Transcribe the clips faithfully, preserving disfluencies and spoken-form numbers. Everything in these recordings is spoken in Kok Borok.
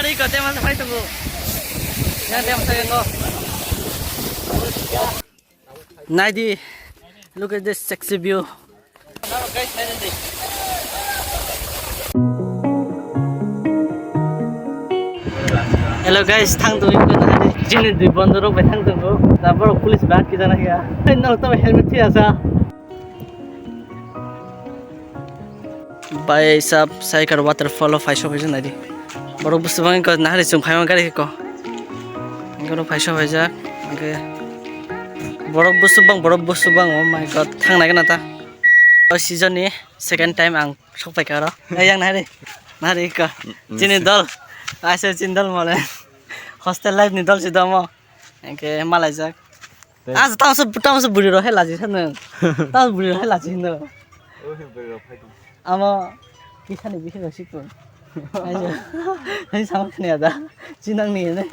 Ari ko tema sa phai tongo. Ya tema sa yango. Naidi, look at this sexy view. Hello guys, thang tong ikko naidi. Jini dui bondorok bai thang tongo. Tabor police ba ki jana ya. Nang tamo helmet thi asa. Bai sab Saikar waterfall o phai sok phai naidi. Borok bwswk bang ko nahari chwng phaima gari ko. Borok phai sok phaijak. Hwnkhe borok bwswk bang, borok bwswk bang, oh my god, thang nai gana ta. O season ni second time ang sok phaikha oro. Ei yang nahari. Nahari ko. Chini dol. Aise chini dol mole. Hostel life ni dol si domo. Hwnkhe malaijak. Tei. Ah, tamo se, tamo se buri rok hai laji sano. Tamo buri rok hai laji sano. Oh, he buri rok phai tong. Amo kisa ni bisi rok sikon. Ayo. Hai sama khani ada. Chinang ni ne.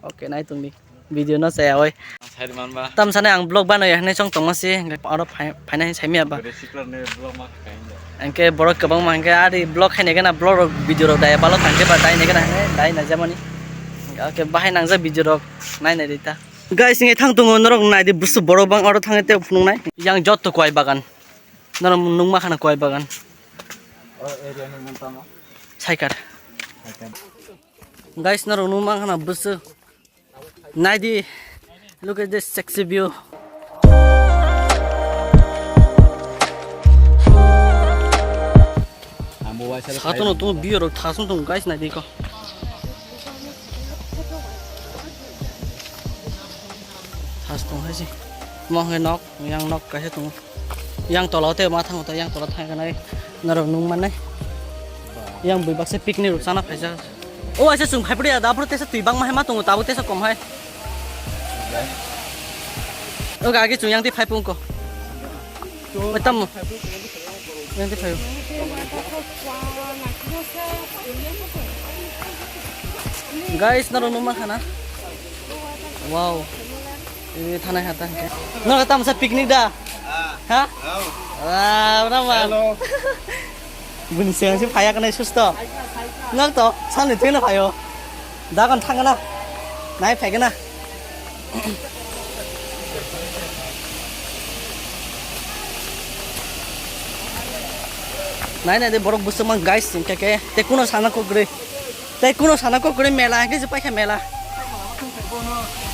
Oke, nai tong di. Video no saya oi. Sai man ba. Tam sane ang vlog bano ya ne chong tong masi. Oro phai, phai nai sai miya ba. Bere sikla ne vlog ma khai ne. Angke borok kwbang ma angke ari vlog khai ne gana vlog rok video rok dai balo thangke ba dai ne gana ne dai na jamani. Oke, bahai nangjak video rok nai nai rita. Guys, nge thang tongo norok naidi busu borok bang oro thangwi tei phunuknai. Yang jotto kwai bagan. Norok nukma khana kwai bagan. O area ni mung tamo? Saikar. Saikar. Guys, norok nukma khana busu. Naidi, look at this sexy view. Satung no tongo, view rok thasung tongo, guys, naidi ko. Thas tong hai se. Mo hwnkhai nok, yang nok kaisa tongo. Yang tola o tei ma thango ta, yang tola thangkha nai norok nung mannai. Yang bui baksa picnic rok chana phaijak. O aisa chwng phaiphuru ya, da phuru tesa twi bangma hai ma tongo, tabuk tesa kom hai. O ga age chwng yang twi phai pung ko. Oi, tamo. Yang twi phai. Guys, norok nung mankha na? Wow. Ini thanai hata hingke. Norok tamo sa picnic da? Ha? Ah, ora man. Hello. Bini siyang si phaya kanai susto. Nok to, sani thwino phaio. Dagon thangana. Nai phaigana. Nai nai de borok bwswk mang guys, hingke ke. Te kuno sana kok gri. Tei kuno sana kok kwrwi mela hingke se paikha mela.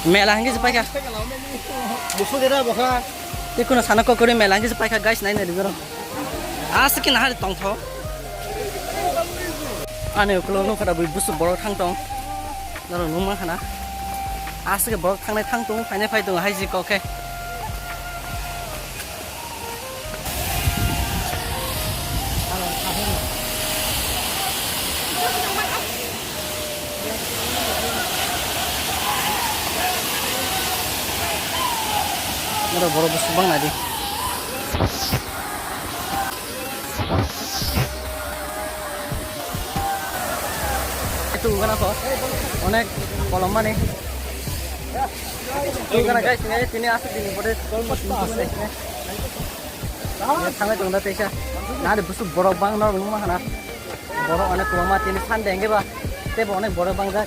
Mela hingke se paikha. Tei kuno sana kok kwrwi mela hingke se paikha guys, nai nai rijoro. Aswk khe nahari tongtho. Ani ukulok nukha da bui busu borok thang tong. Norok nukma khana. Aswk khe borok thangnai thang tong, phainai phai tong hai ji kok khe. Oro borok bwswk bang nai di. Itu gana ko onek kolom mani. Itu gana guys, ini tini asik ini pada kolom mani. Thangwi tong da teisa. Nari busuk borok bang no nung ma hana. Borok onek kwbangma tini Sunday hwnkhe ba. Teibo onek borok bang jak.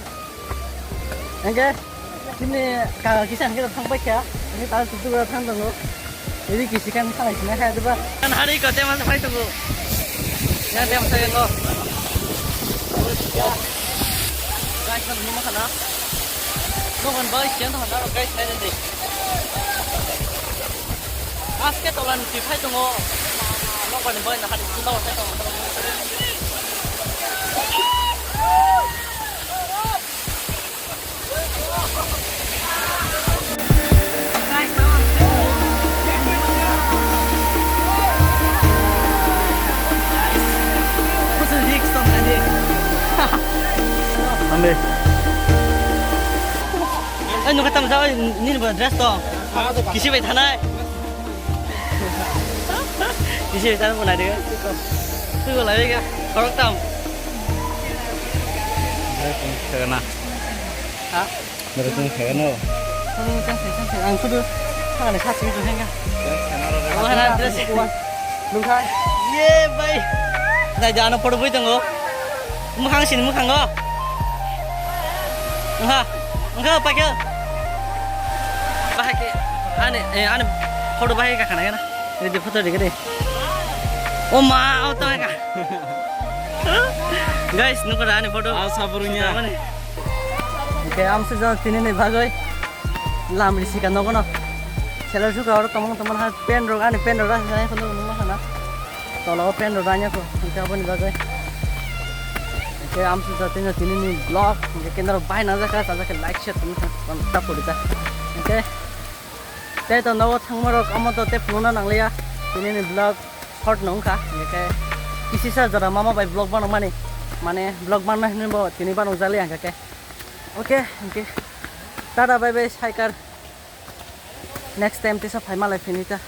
Hwnkhe tini kaga kisa hwnkhe thang bai kha. Hwnkhe ta tutu thang tongo. Iri kisi kan thang sina kha diba. Kan hari ko tema phai tongo. Ya tema sai ngo. Guys, nung ma hana. Nung kan bai sian hana guys nai di. Aske tola ni twi phai tongo. Nokbar ni bai na hari sunda phai tongo. Ande. Ai, nukha tamo sa, nini bo dress to. Kisi bai thanai. Kisi bai thanai bo nai de. Tu bo lai ga. Khorok tam. Khagana. Ha? Nero tong khagano. Ang sudu. Thangani khasi tu henga. Abo hana dress kuwa. Nukha. Ye bai. Nai jano photo bui tongo. Mukhang sin mukhango. Engkha, engkha, paikha. Bahai ke, ani, eh, ani photo bahai ka khana kana. Ini di photo dikhe de. Oh ma, oh to ka. Guys, nukar ani photo. Ah, saburunya. Oke, am se jana tini ni bagoi. Lamri sika nogo no. Sela suka oro tomong tomong ha pen rok ani pen rok ha kono numa kana. Tolo o pen rok ranya ko. Engkhe aboni bagoi. Engkhe am se jana tini ni vlog. Engkhe kendro bai na jaka ta jaka like share tumi ta pori ta. Engkhe. Tei to nogo thangma rok amo to tei phunukna nangliya. Tini ni vlog short no wngkha. Hingkhe kisisa jora mama bai vlog banokmani. Mane vlog banna hinwi bo tini banokjakliya hingkhe. Oke, hingkhe. Tata bye bye, saikar. Next time tisa phaima lai phini ta.